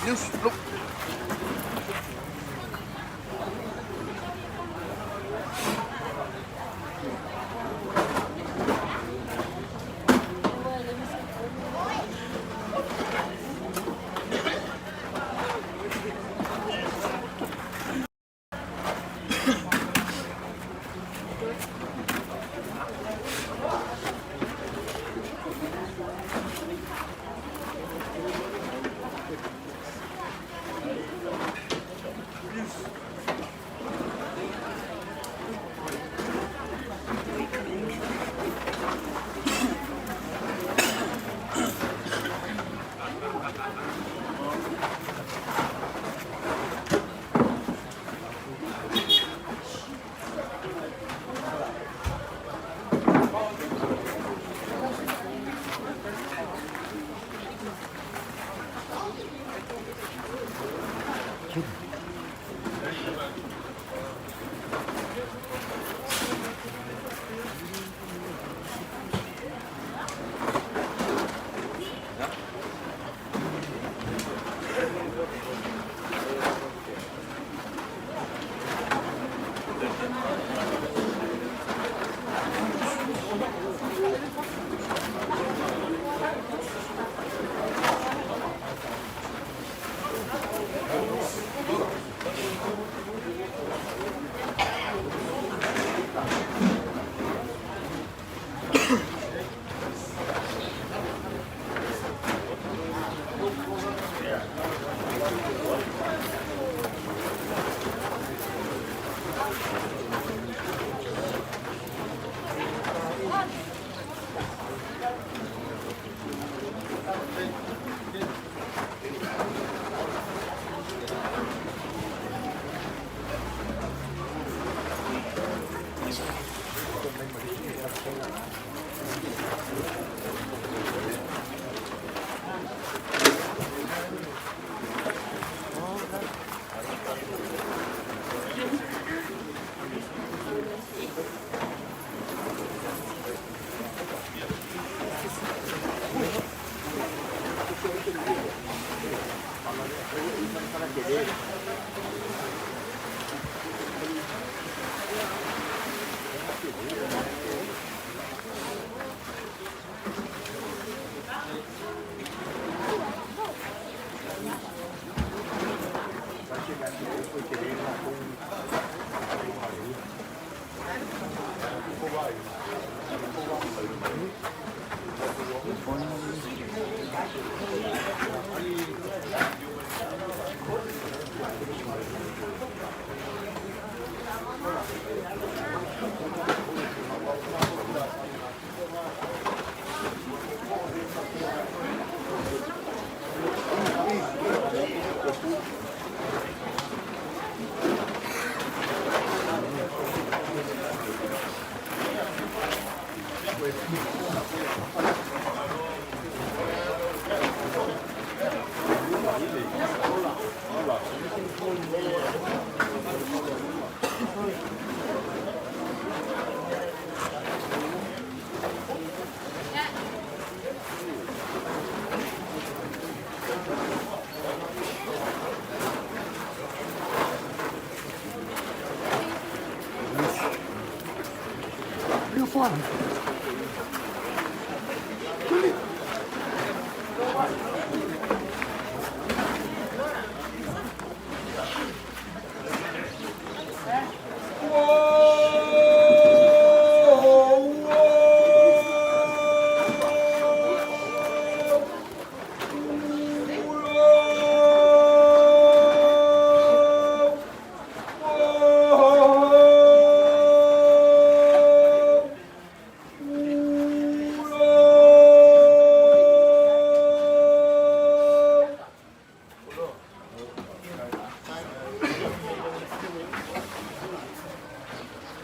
News. Look.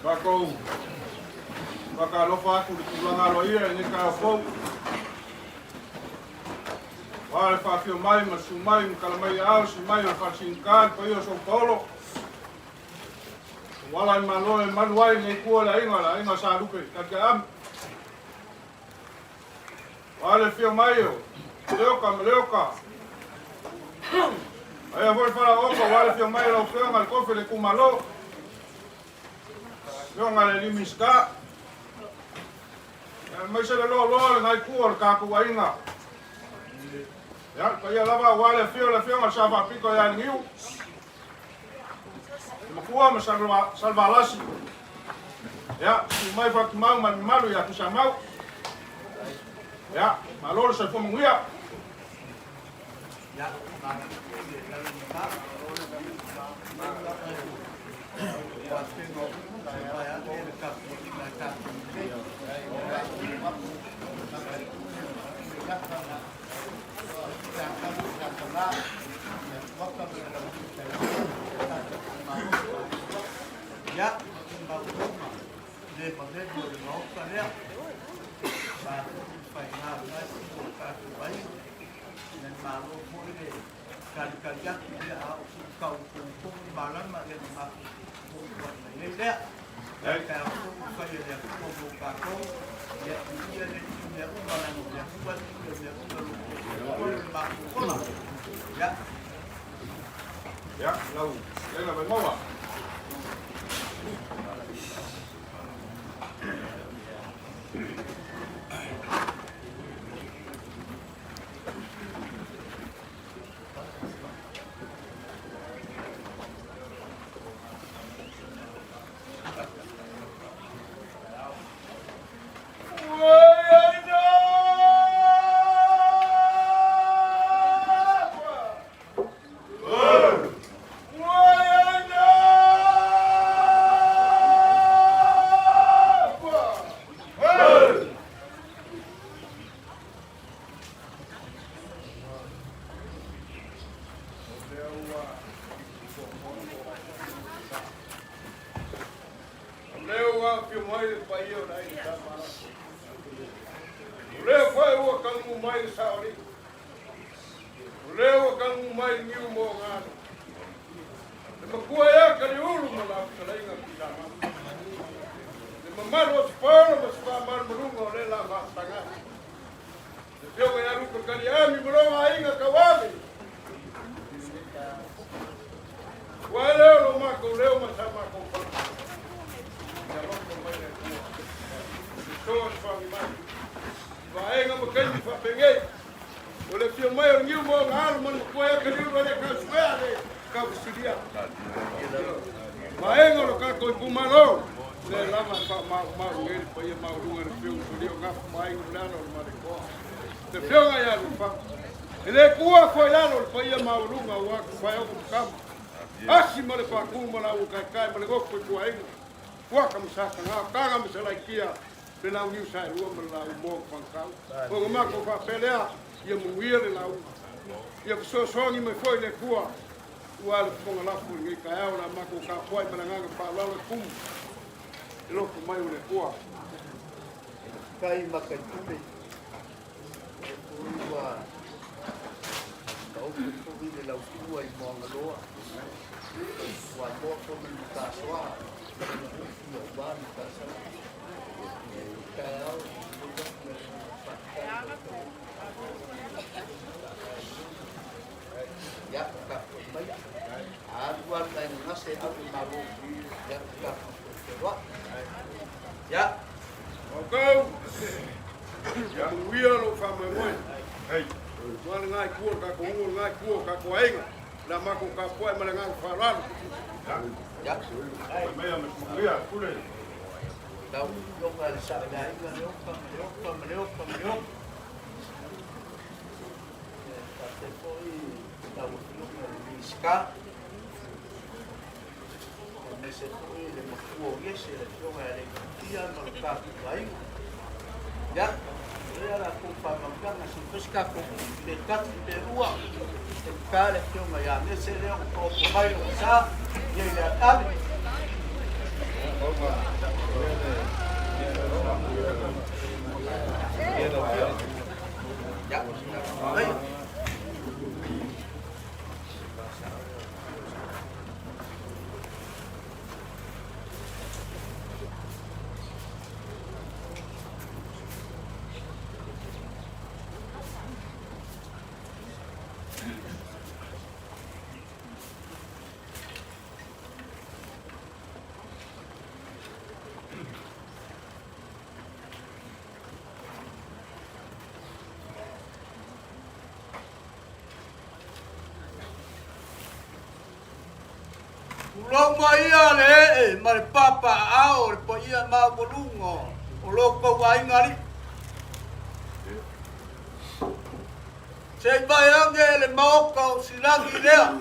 Tatou faatalofa atu i le tulaga aloaia i lenei taeao fou. Aua le faafio mai ma le susu mai ma tala mai aao, si mai o le Falesigata, le paia o Sopaolo. Ua ala i Malo e malu ai le itu o le aiga, le aiga Sa Lupe, Tatiaami. Ua le afio mai o Leoka ma Leoka. Aia foi le falaooto aua le afio mai o lau Afioga i le Kofi o le itumalo, Afioga i le alii Minisita, aemaise le loaloa o lena itu o le tatou aiga. Ia, le paia lava aua le afio o le Afioga i le Sao Faapito ia Liniu, le Matua ma Salevalasi, ia, susu mai Fatimau ma le mamalu ia Tuisamau. Ia, malo le soifua manuia. Le Malo foi le talitali atu ia a o sii tau togitogi malama ia na matou fuafuaga mai ai lea. Ia taeao fou ua fai e le Atua mo tatou, ia viia le Alii i mea uma leaga o le Atua e pule i mea uma e loto i le Atua le matou ola. Ia. Ia, lau Fetalaiga Vaimauga. O lea ua afio mai le paia o le aiga Sa Malaki. O lea foi ua taunuu mai le Saoalii. O lea ua taunuu mai le niu mo Gano. Le matua ia Kaliulu ma lau fetalaiga Tuisamau. Le mamalu o Sipolo ma Sipamalumaluga o lea la faasaga. Le afioga ia Luka Kaliami ma lona aiga tauave. Ua e leo lo matou leo ma sa matou fala. Ia alofa mai le Atua. Fesoasoani mai. Vaega ma taimi faapenei. O le afio mai o le niu ma ona alo ma le matua ia Kaliulu e le tausuea le taufesilia. Vaega o lo tatou itumalo, lea lava e faamaumau nei le paia maualuga i le afioga i Solia o Gafa ma Aiga ma le Alo o le Malietoa. Le afioga ia Lofa. E le tuua foi i lalo le paia maualuga aua Tufaeogo ma Tama. Asi ma le Patu ma la ua taitai ma le nofo ituaiga. Puaka ma Sataga, Taga ma Salaitia, le launiu saelua ma le laumoa o Fanutau. Ona matou faapea lea, ia manuia le lauga. Ia fesoasoani mai foi le Atua aua le fofoga lafo i lenei taeao o le a matou tapuai ma le agaga faaaloalo e tumu le loto mai o le Atua. Faafetai Mataitule, o lea foi ua taoto foi le lautua i Moagaloa, ua moa foi ma le Matasoa, aua le Matasala. Taeao, faafetai. Ia, tapuai mai. Alu alu ae gase ave malo. Ia, tapuai feloai. Ia. Maukau, ia manuia lou faamoemoe. Aua lena itu o le tatou nuu, lena itu o tatou aiga, le a matou tapuai ma le agaga faaaloalo. Ia. Maia ma se manuia, pule. Lau Afioga i le Sa'o o le Aiga, Leopa ma Leopa ma Leopa ma Leopa. Faafetai foi lau Afioga i le Minisita, aemaise foi le matua o Iese, le Afioga ia Leitutia ma lo tatou aiga. Ia, o lea latou faamanuiaga, se i fai se tatou upu, pe tasi pe lua, e ta le Afioga ia Gese lea ua taoto mai lona sa, ia i le ave. Ia, mai. Tulou ia le ee ma le papaaao o le paia maualuga o lo outou aiga alii. Se i vae ane le maota o Silagi lea,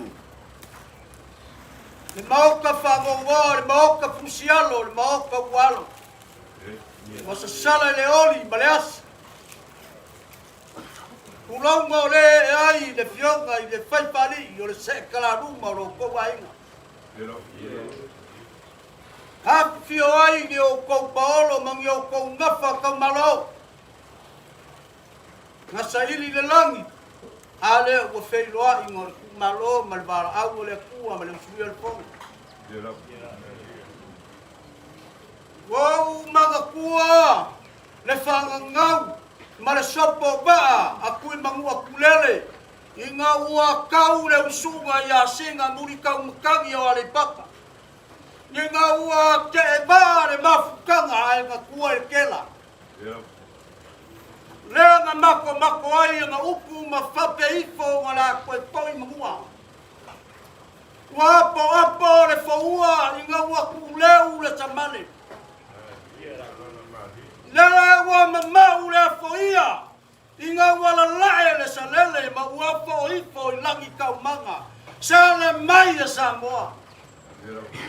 le maota faanoanoa, le maota fusialo, le maota ualo, ua sasala i le oli ma le asi. Tulouna o le ee ai le Afioga i le Faifaalii o le seekalaluma o lo outou aiga. Afifio ai ni outou paolo ma ni outou gafa taumalo. Na saili le lagi, a lea ua feiloaiga o le tuumalo ma le valaau o le Atua ma le usuia o le Fono. Ua ou manatua le faagagau ma le sopo vaa a Tuimanua-tulele ina ua tau le usuga ia Sina Mulitaumatagi o Aleipata, ina ua tee vaa le mafutaga ae na tua i le kela. Lea na makomako ai ana upu ma fape ifo na la toe toi manua. Ua apoapo le foua ina ua tuuleu le samale. Lea ua mamau le afoia ina ua lalae le salele ma ua foo ifo i lagi taumaga. Sale mai e Samoa.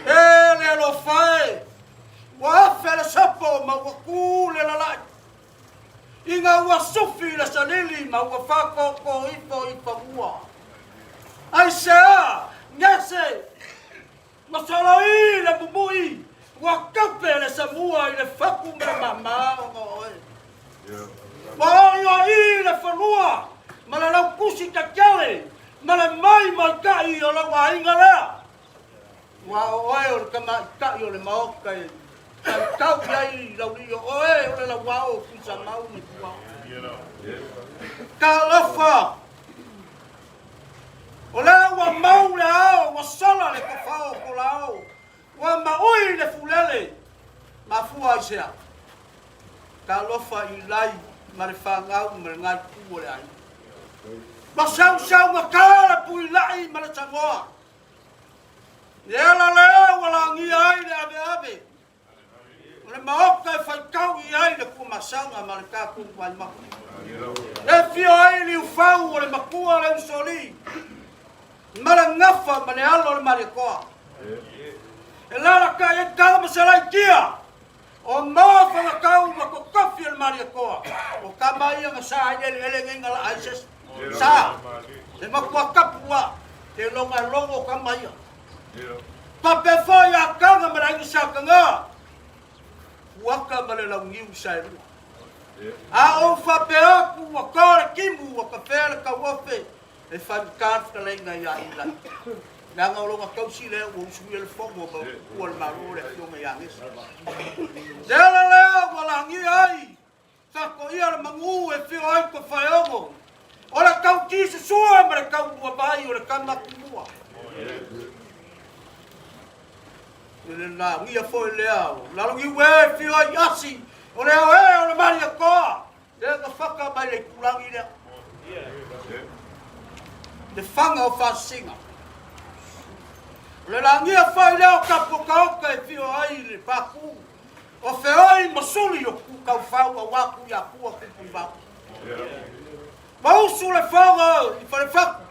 E le alofa e, ua afe le sopo ma ua ku le lalae. Ina ua sufi le salili ma ua faatōtō ifo i fanua. Aisea, gese, Ua soloī le mumuʻi, ua kape le samua i le fatu ma le māmā ona o oe. Ua oʻioʻi le fanua ma le laukusi tatele ma le mai maitaʻi o lau aiga lea. Ua o oe o le tamaʻitaʻi o le maota e tautau i ai laulii o oe o le lauao o Tuisamau ma Tuao. Talofa! O lea ua mau le ao, ua sola le tofao o Tolaao, ua maui le fulele, mafua aisea? Talofa i lai ma le fanau ma le gaitu o le aiga. Ua sausaugata le puilai ma le sagoa. Le ala lea ua lagia ai le aveave O le maota e faitau i ai le Tuamasaga ma le tatou vaimata. E fio ai liufau o le matua le usolii ma le gafa ma le alo o le Malietoa. E lalakai ai tala ma selaitia o moa fangatau ma totofi o le Malietoa. O tama ia na sa ai le eleele nei na laa ai se sa. Le matua tapu a te loga e logo o tama ia. Faapea foi a Kaga ma le aiga Sakaga, Puaka ma le Launiu Saelua. A ou faapea atu ua to le timu ua tafea le tauofe e faigata le fetalaiga ia Ilai. Leaga o lona tausi lea ua usuia le fono ma ua le Malo le afioga ia Gesi. Le ala lea ua lagia ai Takoia le magū e fio ai Tofaeono, o le tau susua ma le tau luavai o le tama tumua. I le lagia foi lea o Lalogiu e fio ai asi, o le ao e o le Malietoa, lea na faka mai le itulagi lea. Le faga o Faasisiga. O le lagia foi lea o Tapuokaoka e fio ai le Pākū, O feoi ma suli o Kutaufau aua Tuiatua Tupuivao. Ma usu le fono i Falefatu,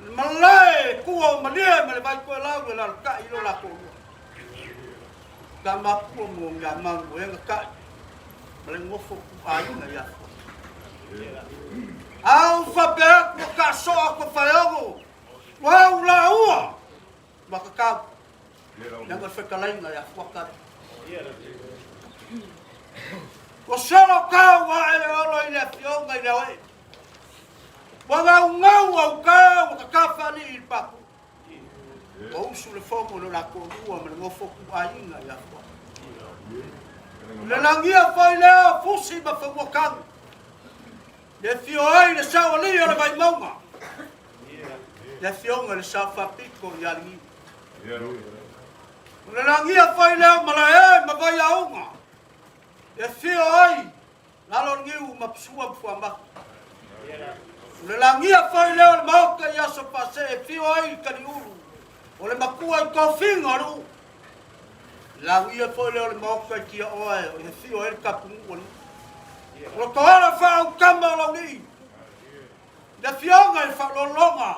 le malae tua o Malie ma le Vaitoelau e lalatai i lo latou lua. Tamapua mo Ngamanu e gatai ma le nofo tuaiga ia Fua. A ou faapea atu ua taasoa Tofaeono, ua au laua ma kakau. Leaga le fetalaiga ia Fuata lea. Ua solo kau ae le olo i le afioga i le aoe. Ua gaugau au kau ua kakafaalii i le paku. Ua usu le fono i lo latou lua ma le nofo tuaiga ia Fuata. O le lagia foi lea o Fusi ma Fanuatanu. Le afio ai le saoalii o le Vaimauga. Le afioga i le Sao Faapito ia Aligiu. O le lagia foi lea o Malae ma Vaiaoga e afio ai Laloniu ma Pusua ma Fuamatu. O le lagia foi lea o le Maota i Aso Fase e afio ai Taliulu O le makua i tofiga o le uu. Lauia foi lea o le maota i tiaoa e afio ai le tapunuu o le nuu. O le toala faaautama o Laulii, le afioga i le faaaloaloga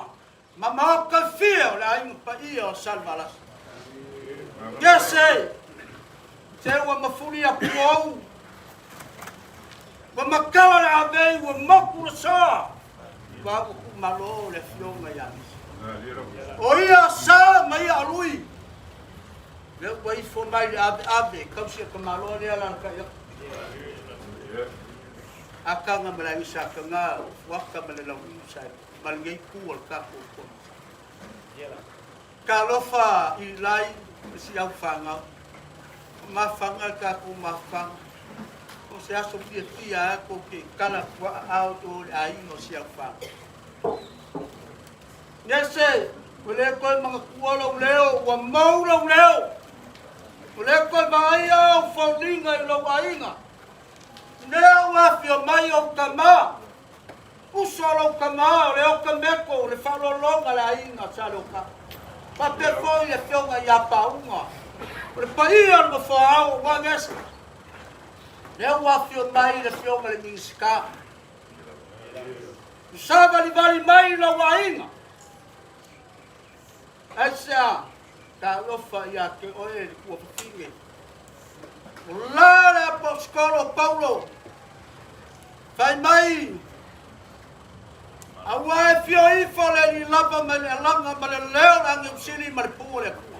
ma maota e fia o le aiga paia o Salevalasi. Jese, se ua mafuli atu ou, ua matala le avei, ua motu le soa, ua ua tuumalo le afioga ia Misi. O ia sa ma ia alui, lea ua ifo mai le ave ave, tausi e tamaloa lea lalatai atu. Akaga ma le aiga Sakaga, o Fuata ma le Launiu sa ma lenei itu o le tatou Fono. Talofa i lai ma si au fanau. O mafaga le tatou mafaga. O se aso fiafia a tou te tala atu aao i o le aiga o si au fanau. Nese, ua le toe manatua lou leo, ua mou lou leo. Ua le toe vaaia au foliga i lou aiga. Lea ua afio mai ou tama, uso lou tama o le otameto o le faaaloaloga le aiga sa Leota. Faapea foi le afioga ia Pauga, o le paia o le nofoaao ua Agese. Lea ua afio mai le afioga i le Minisita. Ua savalivali mai lou aiga. Aisea, talofa ia te oe le tuafafine. O la le aposetolo Paulo, fai mai, aua e fio ifo le alii lava mai le alaga ma le leo o le ageusili ma le pū o le Atua.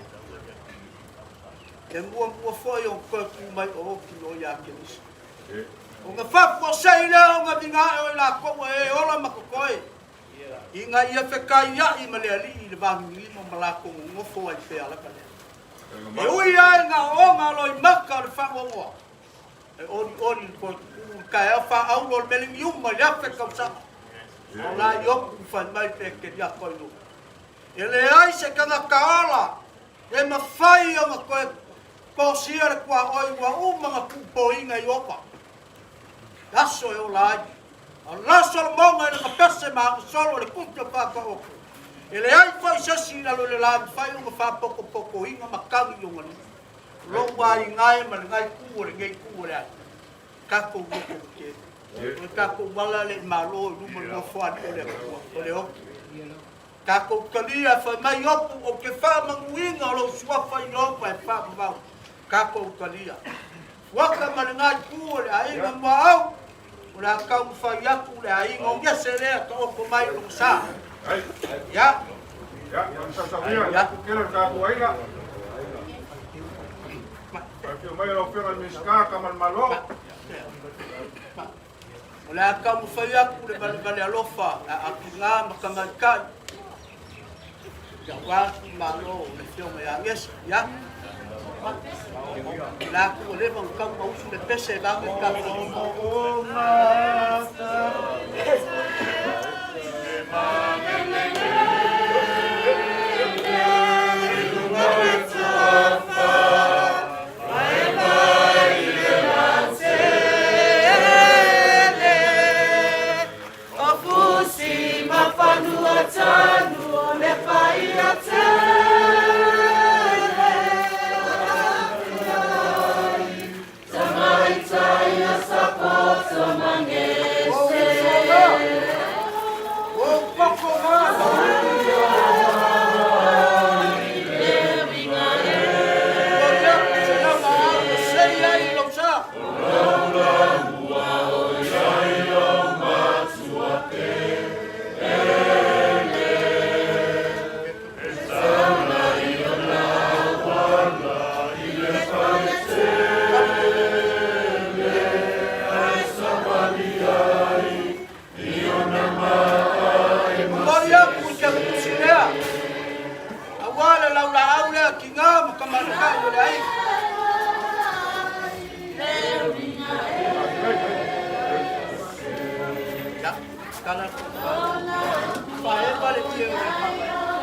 E muamua foi ona toe tu mai o oti o ia Keriso. Ona faafuasei lea ona vigae o i latou e ola ma totoe. Ina ia fekaiai ma le Alii i le vagigiima ma latou nonofo ai pea lava lea. E ui lava i gaoaoga loimata o le faanoanoa, e olioli le toe tutu i le taeao faaauro o le meleniuma i le 1000 tausaga. O la Iopu fai mai pe keriato ai loa. E leai se tagata ola e mafai ona toe tosia le tuaoi ua uma ona tuupoina i Iopa. Aso e ola ai. A o la Solomona i lana pese ma ana solo le tusi o Faataoto. E leai foi se isi i lalo i le la e mafai ona faapotopotoina ma tagi i ona lima. O lou aiga e ma lenai itu o lenei itu o le aiga. Tatou lototetele. O le tatou ala lea i malo i luma o le Nofoalii o le Atua, o le oki. Tatou talia fai mai Iopu, ou te faamanuina lou suafa i Iopa e faavavau. Tatou talia. Fuata ma lena itu o le aiga Muaau, o le a taumafai atu le aiga o Iese lea taoto mai lona sa. Ia. Ia, ia. Ia. Afio mai lau Afioga i le Minisita Kamalmalo. O le a taumafai atu le valevale alofa a atiga ma tamaitai. Ia ua malo o le afioga ia Agesa. Ia. O le a tuu leva ona tau mausu le pese vave le tatou. O koko ngā. O ia se lama au o sei ai i lou sa. Momoli atu i te tusi lea, aua le laulaau lea tiga ma tamaitai o le aiga. Ia, tala faepa le tie o le mama.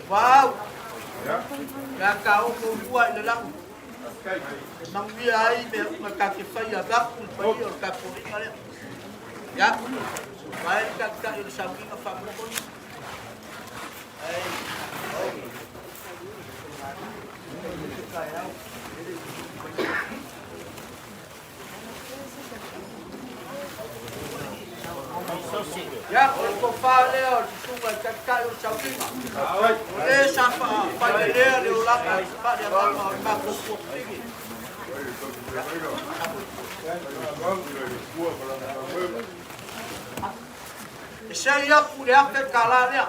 Wow. Ya ka o ko ua i le langu. E manguia ai me uma ka ke whai a vaku i pai o ka poringa lea. Ya. Vai ka ka i le sauinga whamokoni. Ai. Ya, o le kofa lea o le susunga i taitai o le sauinga. O le sa whae lea le o laka i whae a mama o le makopua pigi. E sei aku le afe ka la lea.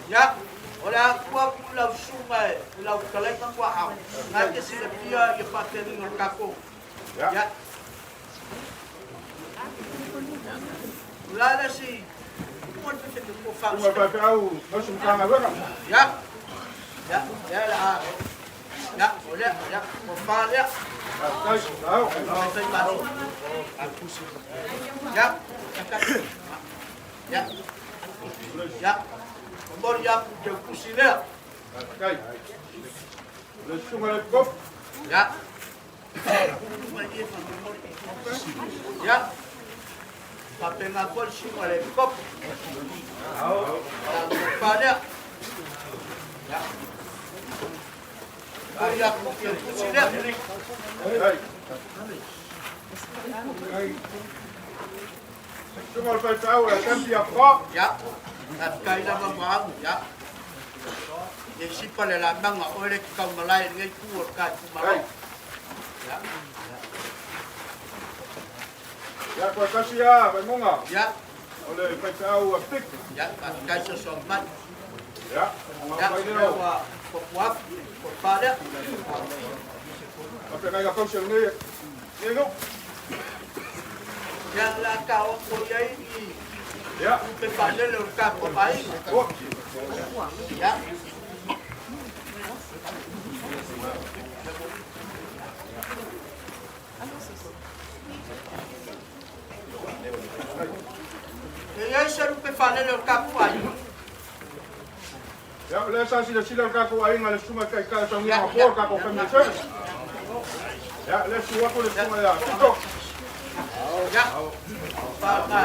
Ya, o le aku aku lau sunga e, lau kalaika kua au. Ngā te sila pia i whakeringa o le kako. Ya. Lala si Ya. Ya, ya la. Ya, o le, ya, o fa le. Ya. Ya. Ya. O ya ke kusi le. Ya. Ya. Papenga kol sunga le kop. Ya, fa le. Ya. O ya ke kusi le. Ya. Kai lava ma ya. E si pa le la manga o le ka malai ngai ku o ka ku malo. Ya. Ya ko kasi ya vai monga. Ya. O le faifeau a pik. Ya, kai so so mai. Ya. Ya, wa ko wa ko pa le. A pe ngai ka pausi nei. Nei no. Ya la ka o ko ya i. Ya. Pe pa le le ka ko pai. Ya. E ai se rupe falele o ka ai. Ya, le sa si le sila ka ko ai le suma kai ka sa ngi ma ka ko family service. Ya, le su ko le suma ya. Tito. Ya. Pa ka.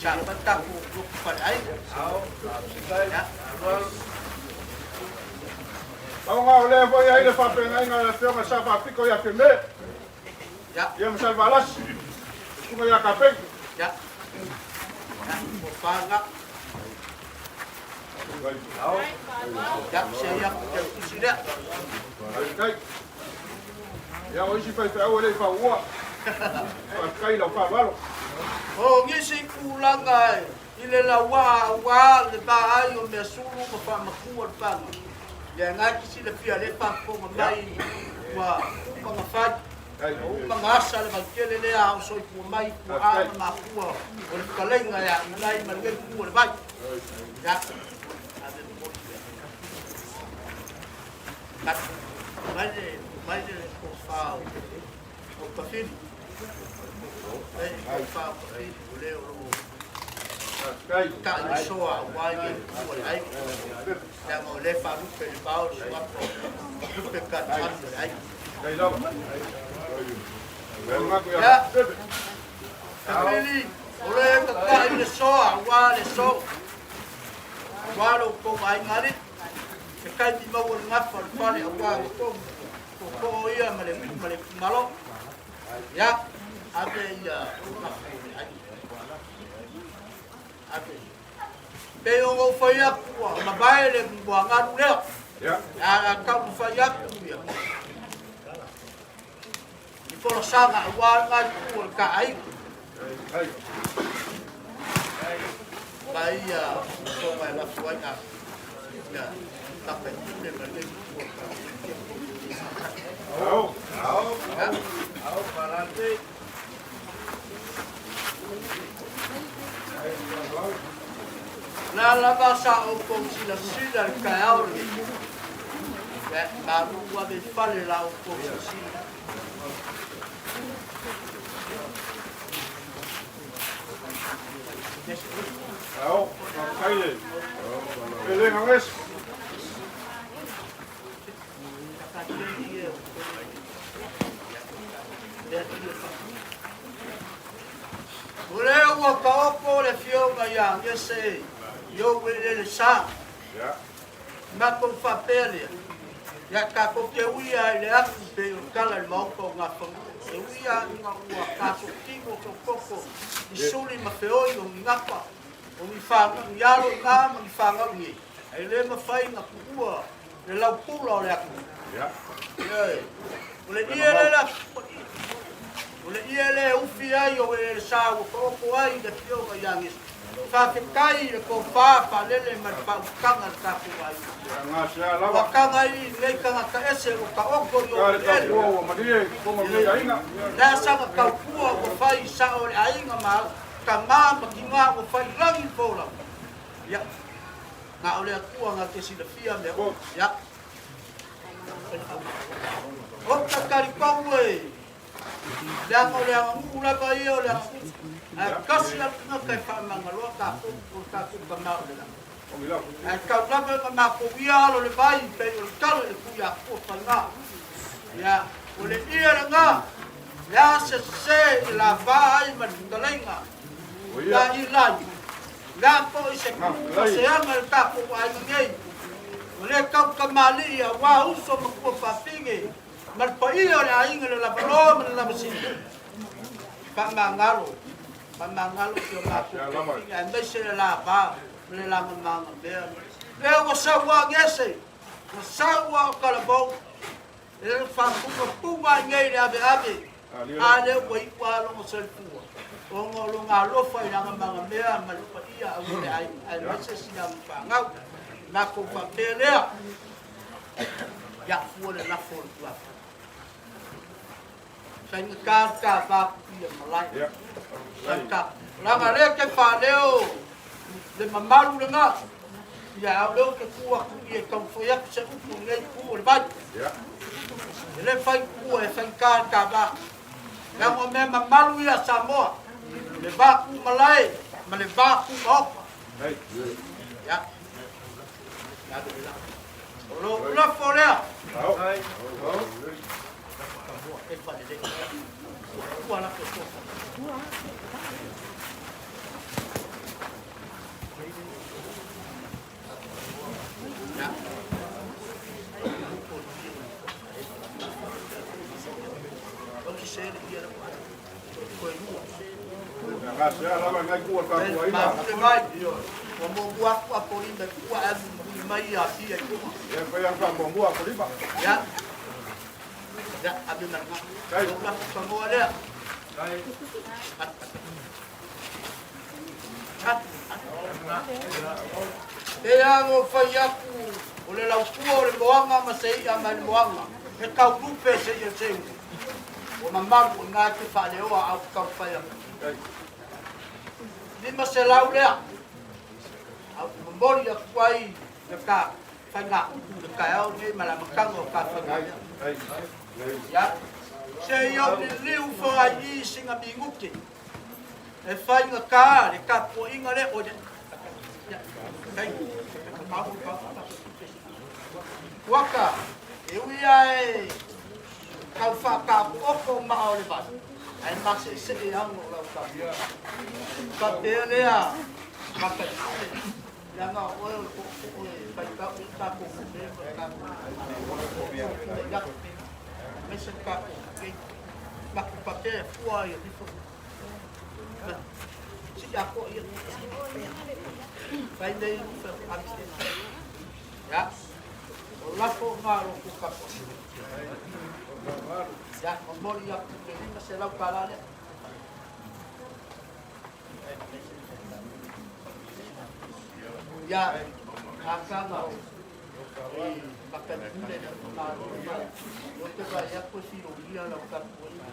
Sa pa ta ko pa ai. Ya. Au nga o le foi ai le fa pe ngai le fionga sa fa piko ya ke me. Ya. Ya me salva las. Suma ya ka pe. Ya. Ya, ko pa nga. Ya, se ya ke kusi le. Kai. Ya o isi faifeau e le i fauua. Faafetai i lau faaaloalo. O nisi kulaga e i le lauā auā le vaai o measulu ma faamakua le paga. Le agae silafia lea faafofoga mai ua umaga fai. O umaga asa le vaitele lea a o soifua mai puaa ma mafua o le fetalaiga e aʻiga ai ma lenei ku o le vai. Ia, ave momoli pea. Mai le mai le tofa o Tafili. Mai le tofa o Tafili o lea o loo taʻi soa auā i le ku o le aiga. Leaga o lea faalupe i le vao le suafa o lupe katamanu o le aiga. Kai lava. Ia. Tafili, o le tata'i le soa auā le aso, auā lo outou aiga alii, se taimi maua le gafa o le fale auā outou tootoo ia ma le nuu ma le itumalo. Ia, ave ia lafo i le aiga. Ave. Pei ona ou fai atu ua mavae le muagalu lea. A taumafai atu ia i folasaga aua lena itu o le ta aiga. Ma ia toga e lafo ai a ia tape pule ma le itu o le ta Ao, ao, ao, palante. La lava sa outou silasila i le taeao lenei. Ia, malu ave i fale la outou silasila. Ao, faafetai le felega ese. O lea ua taoto le afioga ia Gese i ou eleele sa. Matou faapea lea, ia tatou te ui lava i le afu pei o le tala i le maota o Nafanua. E ui lava ina ua tatou tino tototo i suli ma feoi o ni gafa, o ni fanau, ni alo i na ma ni fanau i nei, ae le mafai ona tuua le laupula o le atunuu. Ioe. O le ie lea la, o le ie lea e ufi ai o eleele sa ua taoto ai le afioga ia Gese. Faafetai i le tofa faalele ma le faautaga i le tatou aiga. Ua taga i lenei tagata ese ua taoto i ou eleele. Le asaga taupua ua fai sao e le aiga ma au tama ma tina ua fai lagi le folau. Ia, na o le Atua na te silafia mea uma. Ia. Ou te talitonu e leaga o le aganuu lava ia o le aganuu. Ae tasi lava le tagata e faamagaloa tatou, o le tatou Tama o le lagi. Ae tau lava ina matou ia alo le vai pei o le tala i le Tuiatua faiga. Ia, o le ie lena, le a se sese i lava ai ma le fetalaiga ia Ilai. Le a foi se tu ma se aga i le tatou aiga nei, ua le tau tamalii aua uso ma tuafafine ma le paia o le aiga i le lavaloa ma le lavasili. Faamagalo, faamagalo si o matou tuafafine aemaise le lava ma le lagamagamea. Lea ua sau a Gese, ua sau a o Talavou, e faapunapuga ai nei le aveave, a lea ua iu lava lona soifua, ona o lona alofa i le agamagamea ma le paia au o le aiga, aemaise sina fanau. Matou faapea lea, ia fua le lafo o le Tulafono. Faigata le ta va kuia malae. Faigata. Leaga lea ke faaleo le mamalu lena. Ia au lea ou te tu atu i e taumafai atu se upu i lenei itu o le vai. E le fai ua e faigata le ta va. Leaga o mea mamalu ia a Samoa, le va ku malae ma le va ku maota. Ia. O lou lafo lea. E falelei. Ua lafo tofa. Ia. O ki se le ia le koe lua. Le mai. Ua muamua atu Apolima i tua ae mulimuli mai ia Apia i tua. Ia. Ia, ave ma le gā. Lou lafo fanua lea. E a ona ou fai atu o le lautua o le moaga ma se i'a mai le moaga, he taulupe se ia seu. Ua mamalu o ina e te faaleoa a ou te taumafai atu. 500 lea, a ou te momoli atu ai le ta faiga upu i le taeao lenei ma le amataga o ta faiga mea. Ia, se i ou liliu foi ai i sina minute e faigata le tapuaiga lea o le Kuaka, e ui lava e tau faataotooto maa o le vai, Ae maseesee ana o lau tapuaiga. Faapea lea Mataipule, leaga o oe o le tootoo e faitau i ai tatou mea ma le tatou tulai atu, aemaise le tatou brigade. Matou faapea e fua ia nifo. Sii atoa ia. Fai nei ufe o ave. Ya. O lafo na o lo tou tapuaiga. Ya, momoli atu le $500 lea. Ia, talosaga i Mataipule le Malo o te vaai atu e filogia lau tapuaiga.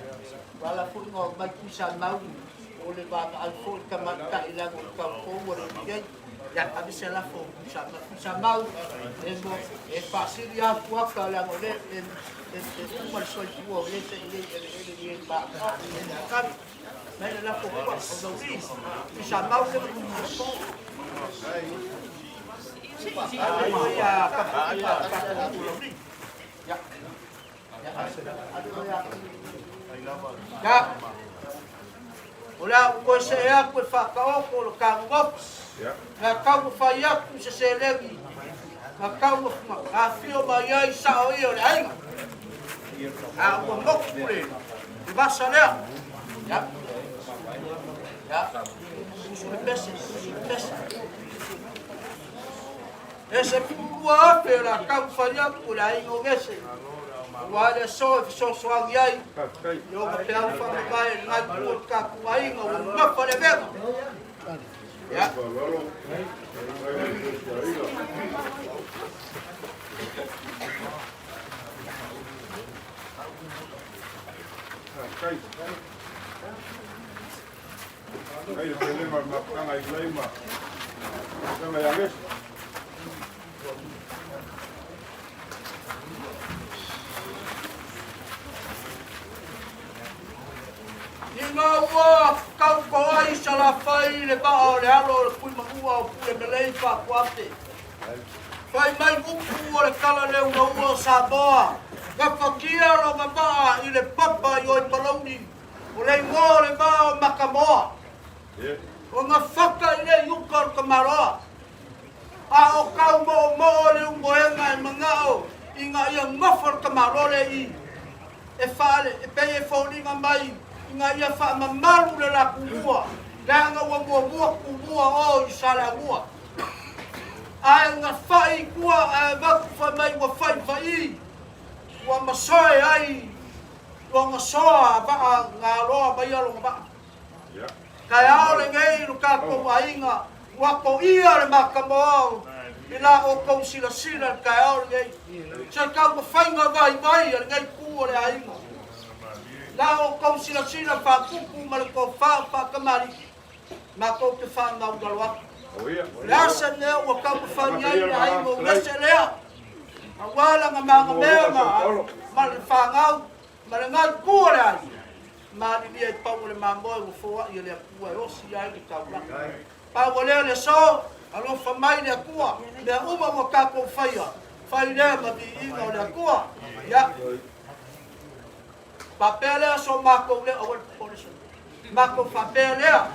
Ua ala foi ona omai Tuisamau o le vaavaai foi i tamaitai leaga o le taupou ua le i ai. Ia, ave se lafo i Tuisamau. Tuisamau, e mo, e faasili atu ata leaga o lea e uma le soifua o le se i ai eleele i ai maumau i le akami. Mai le lafo tua, o Lauli, Tuisamau le Ya. O le a ou toe see atu e faataoto le tagogoto. Na taumafai atu se seleni na afio mai ai sao ia o le aiga. A ua motu le vasa lea. Ya. Ya. Usu le pese, usu le pese. E se 12,000 o le a taumafai atu le aiga o Gese. Aua le aso e fesoasoani ai i ona peau faamavae i lena itu o le tatou aiga ua mamafa le avega. Ia. Ai le pele ma maputanga i lai ma maputanga ia Gese. Ina ua tauto ai Salafai i le vaa o le alo o le Tuimanua o Pulemelei Faafuape. Fai mai upu o le tala leunaua o Samoa, gafatia lona vaa i le papa i oi Palauli, o le igoa o le vaa o Makamoa. O gafata i le uka o le tamaloa. A o tau moomoo le umoega e manao ina ia nofo le tamaloa le i e faale e pei e foliga mai ina ia faamamalu le latumua leaga ua muamua tumua o i Saleaumua. Ae na fai i tua ae avatu fai mai ua faifai ua masoe ai lona soa vaa galoa mai lona vaa. Taeao lenei lo tatou aiga ua toia le makamoa i la outou silasila le taeao lenei. Se taumafaiga vaivai a lenei itu o le aiga. La outou silasila faatupu ma le tofa faatamalii matou te faamaulalo atu. O le asa lea ua taumafai ai le aiga o Gese lea. Aua laga magamea ma le fanau ma le itu o le aiga. Malilia i pau o le mamoe ua foai e le Atua e osi ai le taulaga. Pau o lea le aso, alofa mai le Atua, mea uma ua tatou faia, fai lea ma viiga o le Atua. Ia, faapea lea so matou lea, aua le popole so. Matou faapea lea,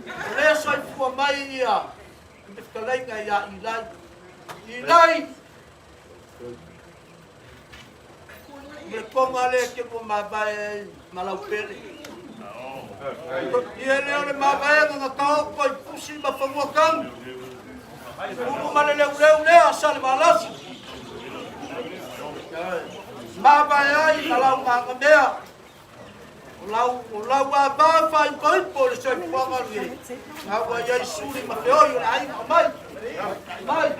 o lea soifua mai ia le fetalaiga ia Ilai. Ilai, le toga lea ke ua mavae ai ma lau pele. Ia lea o le mavaega na taoto i pusi ma fanua tanu. Ulu ma le leuleu lea sa le valasi. Mavae ai ma lau magamea. O lau ava faaipoipo o le soifuaga lenei. Na ua iai suli ma feoi o le aiga mai. Mai.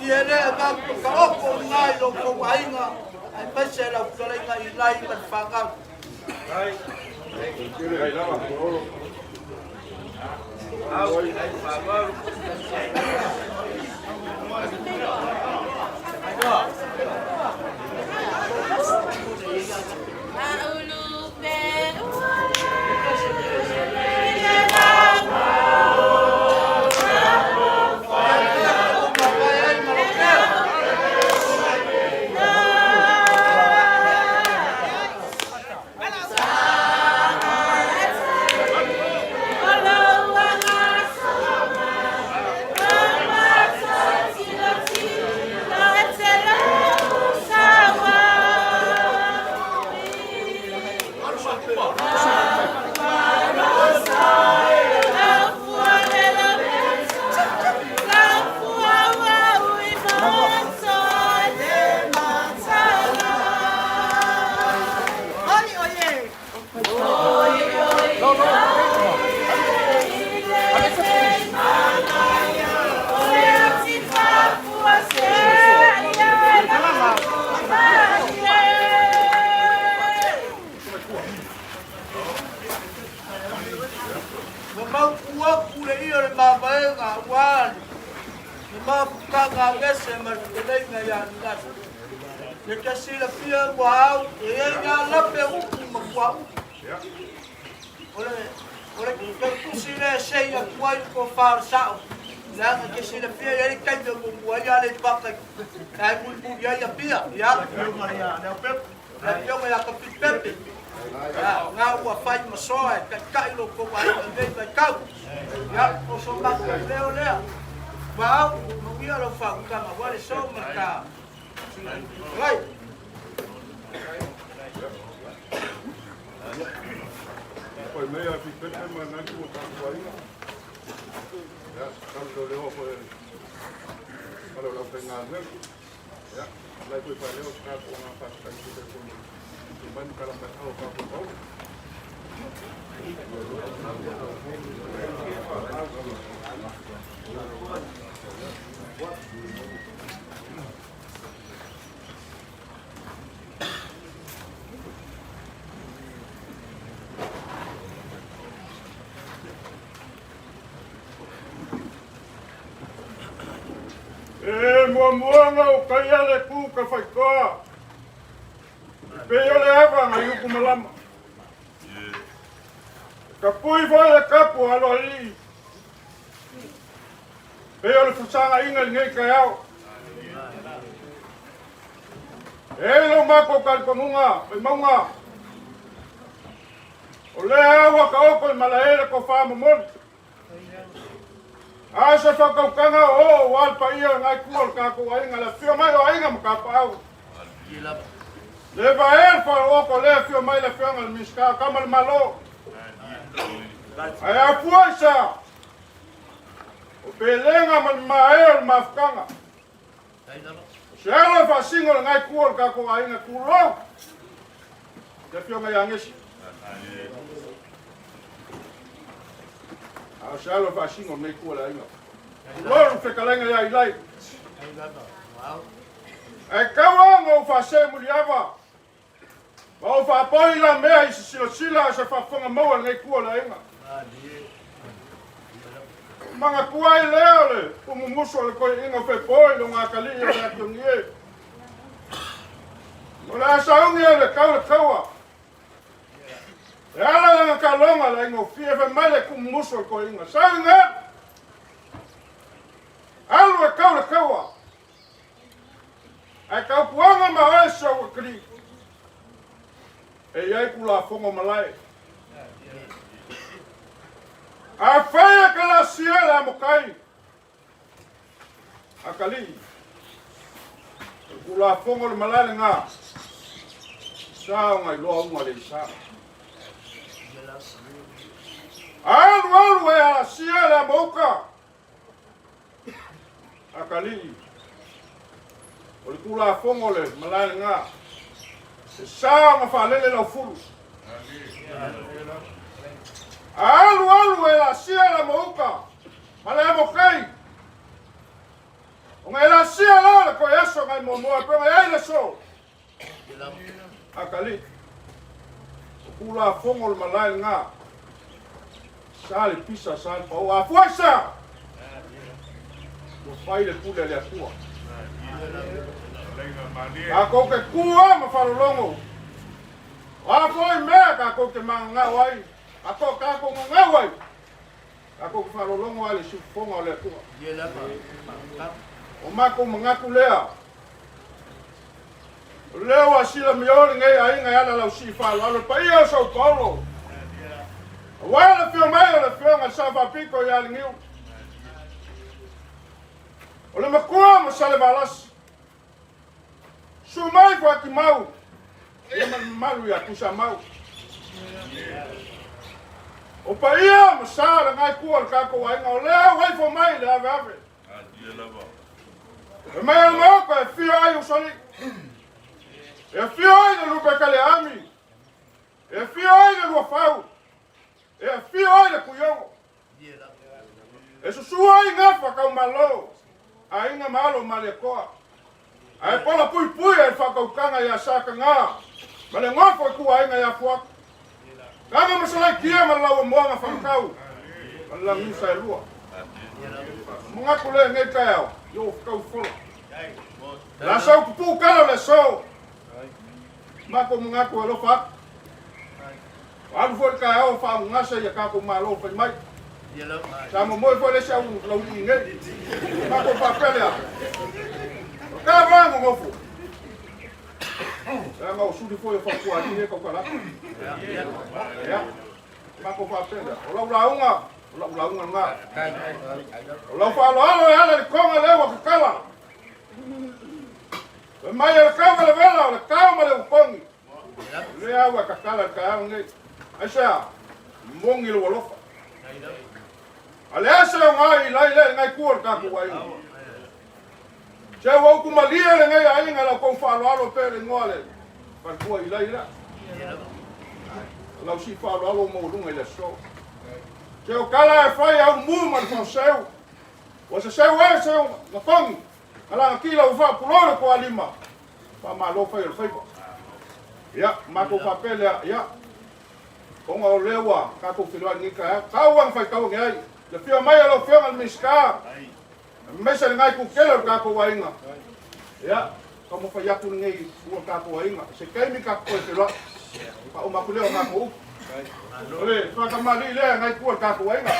Ia lea avatu taoto o lena i lo tou aiga, aemaise lau fetalaiga i lai ma le fanau. Mavae ai ma lau pele. Ia te silafia ua au e i ai ngā lape upu ma puaʻu. O le, o le tusi lea e sei atu ai le tofa o le sao, leaga e te silafia e i ai le taimi e muamua ai Aleipata e mulimuli ai Apia. Ia, le afioga ia Tafilipepe, ia, na ua fai ma soa e taitai lo tou aiga i lenei vaitau. Ia, o so matou leo lea. Ua au, manuia lau faautaga, ua le so ma le ta. Lai. Poi mei a fi pepe ma nai ku ta ku ai. Ya, kau lo leo ko malo lau pe ngā me. Ya, lai ko pa leo ka ko ngā pa ka ku te ko. Ban kala pa au ka ko au. E muamuaga o kai ale ku ka whaikoa. I pei o le ava ngai uku malama. Ka pui foi le kapu alo alii. Pei o le fesagaiga i lenei taeao. E ai lo matou talitonuga, Vaimauga, o lea ua taoto i malae le tofa momoli. A se faatautaga o oo ua le paia o ngai tua o le tatou aiga, le afio mai o aiga ma tapaau. Le vae le faaoto lea afio mai le afioga i le Minisita o Tama le Malo. Ae afua i sea, o pelega ma le mae o le mafutaga. O se alo e faasino le ngai tua o le tatou aiga tulou le afioga ia Gesi. A o se alo e faasino lenei tua o le aiga. Tulou le fetalaiga ia Ilai. Ae tau lava ona ou faasee muliava ma ou faapoi la mea i se silasila a se faafofoga maua i lenei tua o le aiga. Manatua ai lea o le pumumusu o le toeaina o Fepo i lona atalii o le Ationie. O le asauni o le tau le taua. E ala lana taloga le aiga o fia fai mai le kumumusu o le toeaina. Sau i galu! Alu e tau le taua. Ae tautuaga ma oe si ou atalii. E i ai Tulafono malae. Afai e te lasia le amokai, atalii, o le Tulafono o le malae lena, sa ona iloa uga le isa. Alu alu e alasia le amouka, Akalii, o le Tulafono o le malae lena, e sa ona faalele lau fulu. A alu alu e lasia la mouka ma le amokai, ona e lasia la le koe aso ngai muamua e pe ona e ai le so. Akalii, o Tulafono o le malae lena, sa le pisa, sa le pao, a fua i sa, ua fai le pule a le Atua. Tatou te tu a ma faalologo, o a foi mea tatou te magagao ai, tatou tatou gagau ai, tatou te faalologo ai le siufofoga o le Atua. O matou manatu lea, O lea ua silamio lenei aiga e ala lau sii faaaloalo i le paia o São Paulo. Aua le afio mai o le afioga i le Sao Faapito ia Liniu. O le matua ma Salevalasi. Susu mai Fuatimau ia ma le mamalu ia Tuisamau. O paia ma sa le ngai tua o le tatou aiga o lea ua ifo mai le aveave. E mai o le Maota e afio ai Usoalii, e afio ai le Lupekaleami, e afio ai le Luafau, e afio ai le Tuiono. E susu ai gafa taumalo, aiga ma alo o Malietoa. Ae pola puipui ai le faatautaga ia Sataga ma le nofo i tua aiga ia Fuata. Kaga ma Salaitia ma le lauamoaga fagatau ma le lagiusa e lua. Manatu lea i lenei taeao, i ou fetau fola. La sau pupuu kala o le aso. Matou manatu e alofa atu. Ua alu foi le taeao o faaugugasa ia tatou Malo fai mai. Sa momoe foi le isi au laulii nei. Matou faapea lea. O ka va nonofo. Leaga o suli foi o fautualii e tautala atu. Ia. Matou faapea lea. O lau lauga, o lau lauga lena. O lau faaaloalo e ala i le toga lea ua tatala. Fai mai o le tauvelavela, o le tao ma le utogi. O lea ua tatala i le taeao lenei. Aisea? Moni lou alofa. A le ase o ngai i lai lea i ngai tua o le tatou aiga. Se ua utu malie lenei aiga lau tou faaaloalo pe le igoa le faletua i lai lea. O lau sii faaaloalo o maualuga i le aso. Se o tala e fai au mu ma le faoseu. Ua seseu ai se na togi. Na lagatila ua faapulou le toalima. Faamalo fai o le faiva. Ia, matou faapea lea, ia, ona o lea ua tatou feiloai i lenei taeao, tau lava ina faitau ane ai le afio mai o lau Afioga i le Minisita, aemaise lena itu tele o le tatou aiga. Ia, taumafai atu lenei itu o le tatou aiga, se taimi tatou toe feiloai, faauma atu lea o matou upu. O le faatamalii lea i lena itu o le tatou aiga.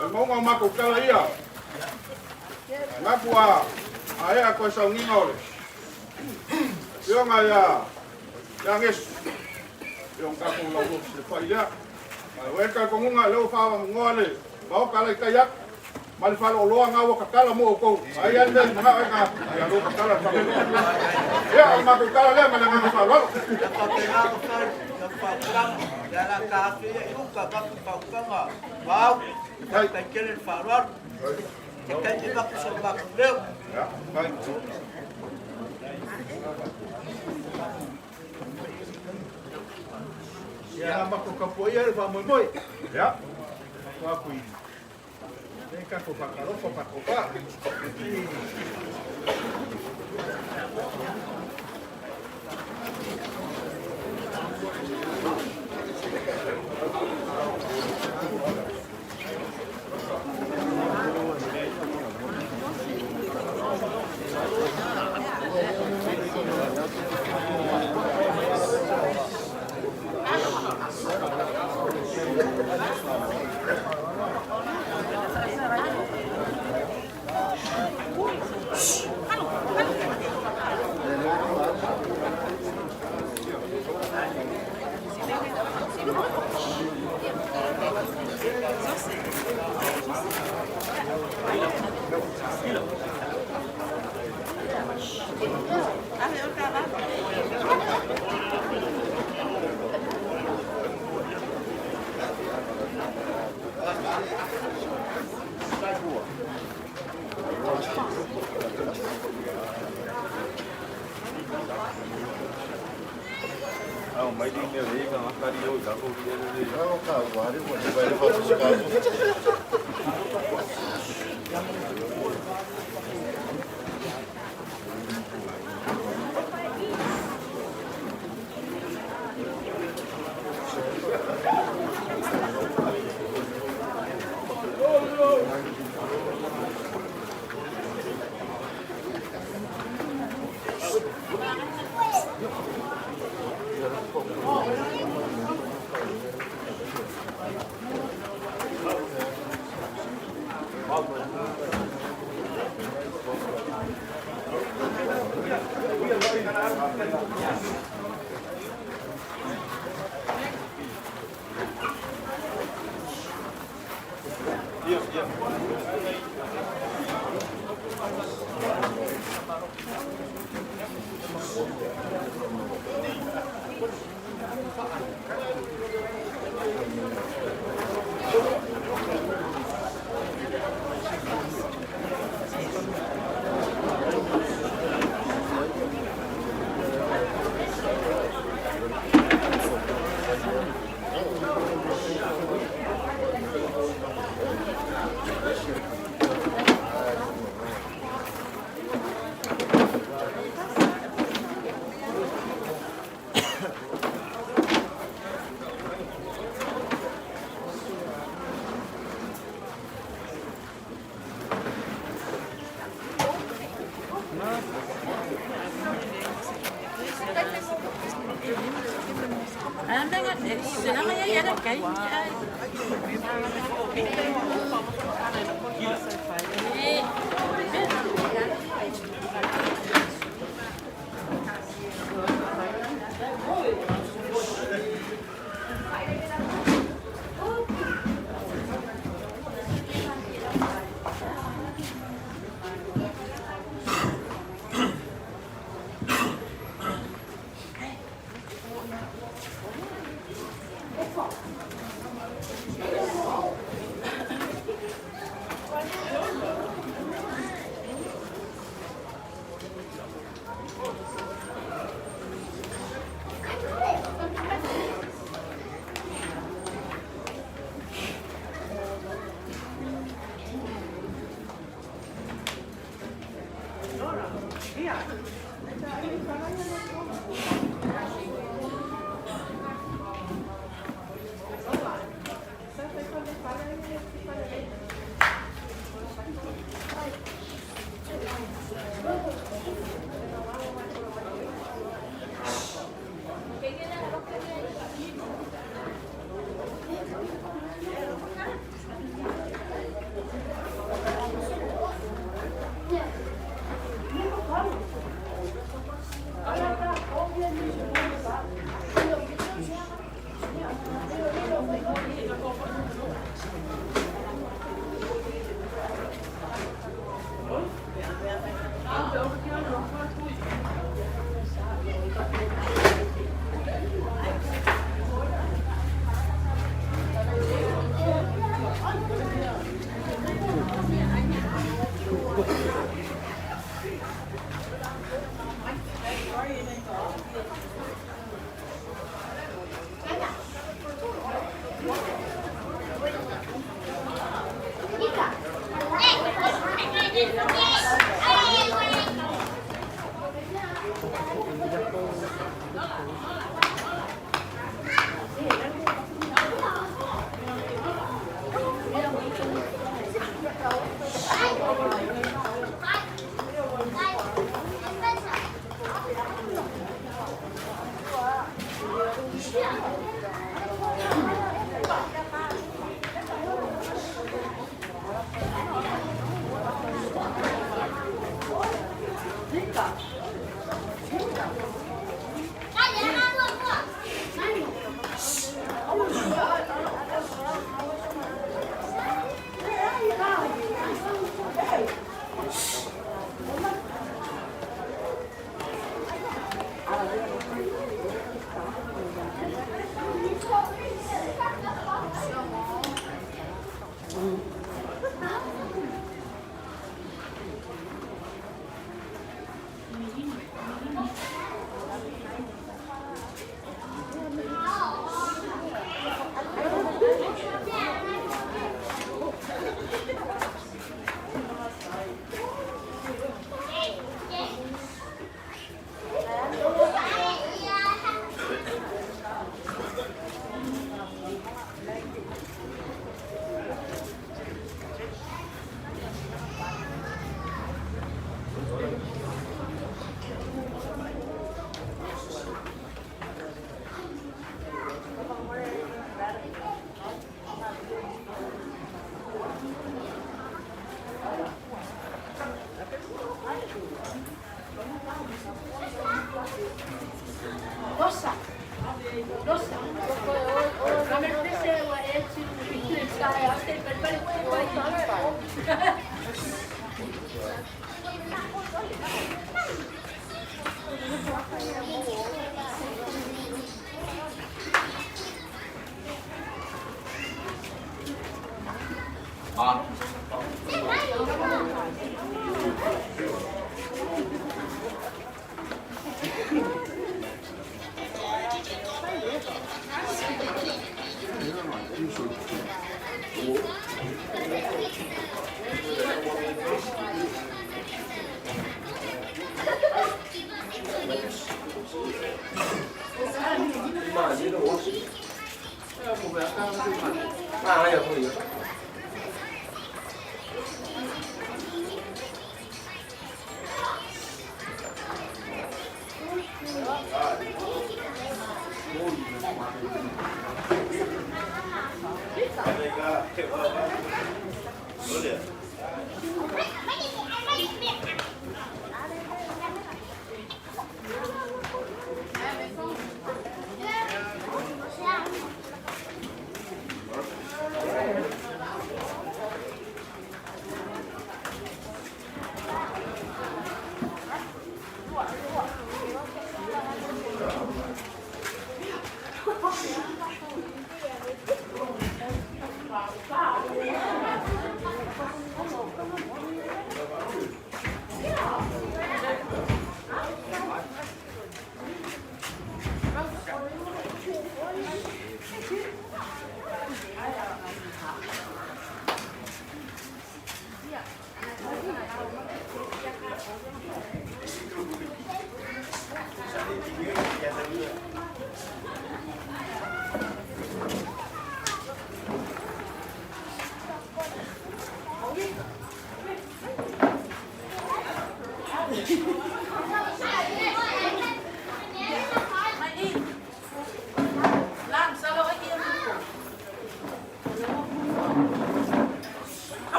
E maunga o matou tala ia. Manatu a aea koe sauniga o le afioga ia ia Gesi. Ia o tatou laulosi le fai lea. Ae o e talitonuga lea ua faavamoa le maota ala i tai atu. Ma le faleoloa na ua tatala mo outou. Ai a le mea i manao ai tagata, ai a lo tatala le faleoloa. Ia, o le matou tala lea ma le agaga faaaloalo. Ia faapena ona fai lau faautaga, le ala ta afe ia i uka avatu faautaga vau, faafetai tele le faaaloalo. Se taimi avatu so matou leo. Ia, fai. Ia, matou tapuaia le faamoemoe. Ia. Matou aku i Nei tatou faatalofa matou va. Thank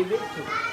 Luca.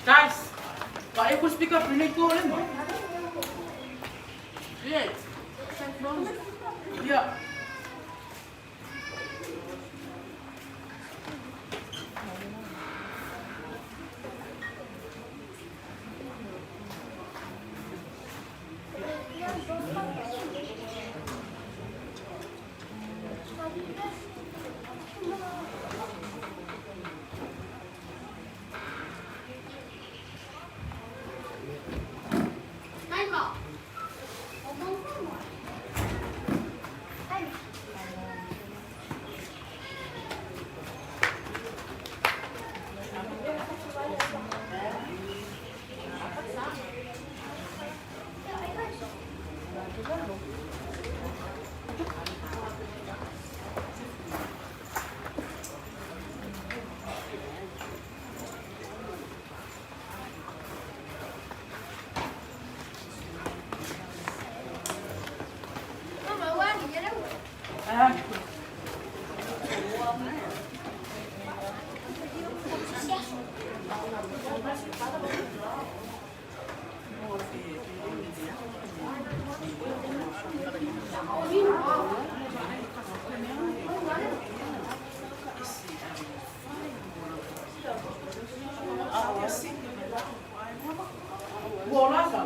Guys, ba ko speak up ni ko le mo. Yeah. Yeah. Ah. Ua lava.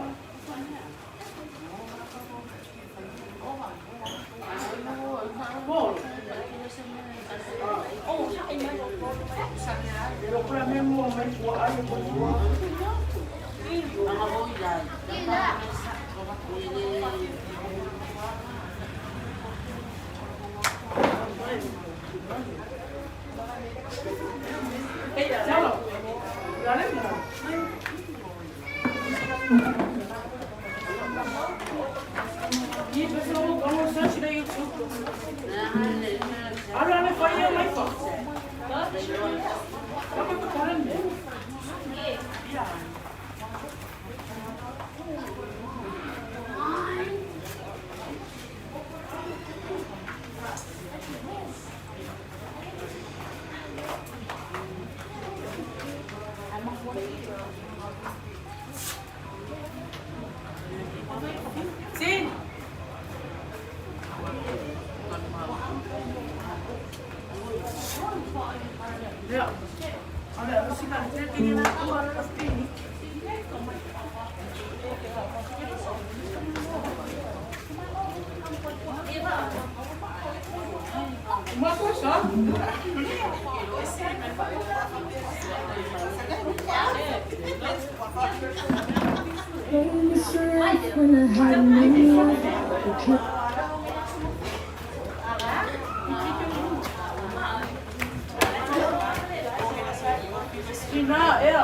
Ua. Sin. Ya. Uma coisa. When I had no Ina, ya.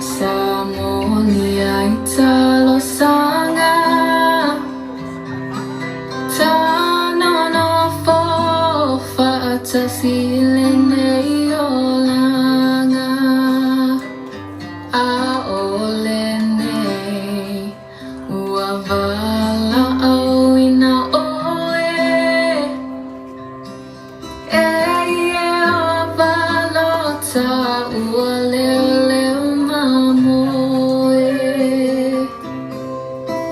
Sa moni ai talosanga Tanono fo fa'atasi lenei olaga A'ole nei ua vala'auina oe E ia valota ua leoleo mamoe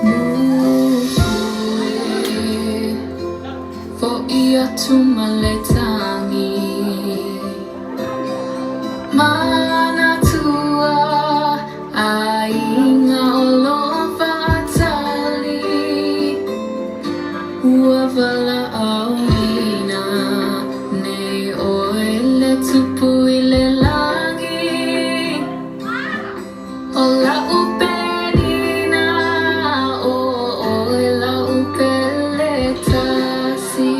Musu e fo'i atu ma le tagi Manatua aiga o loo fa'atali Ua vala'auina nei oe le tupu i le lagi O la'u penina o oe la'u pele tasi.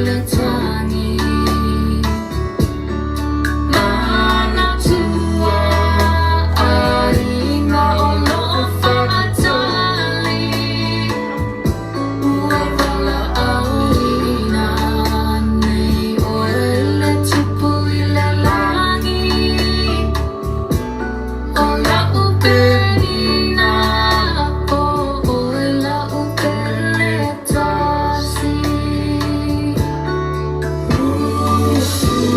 le tuangi. Manatua aiga o loo faatali. Ua valaauina nei oe le tupu i le lagi. O lau penina o oe lau pele tasi. See.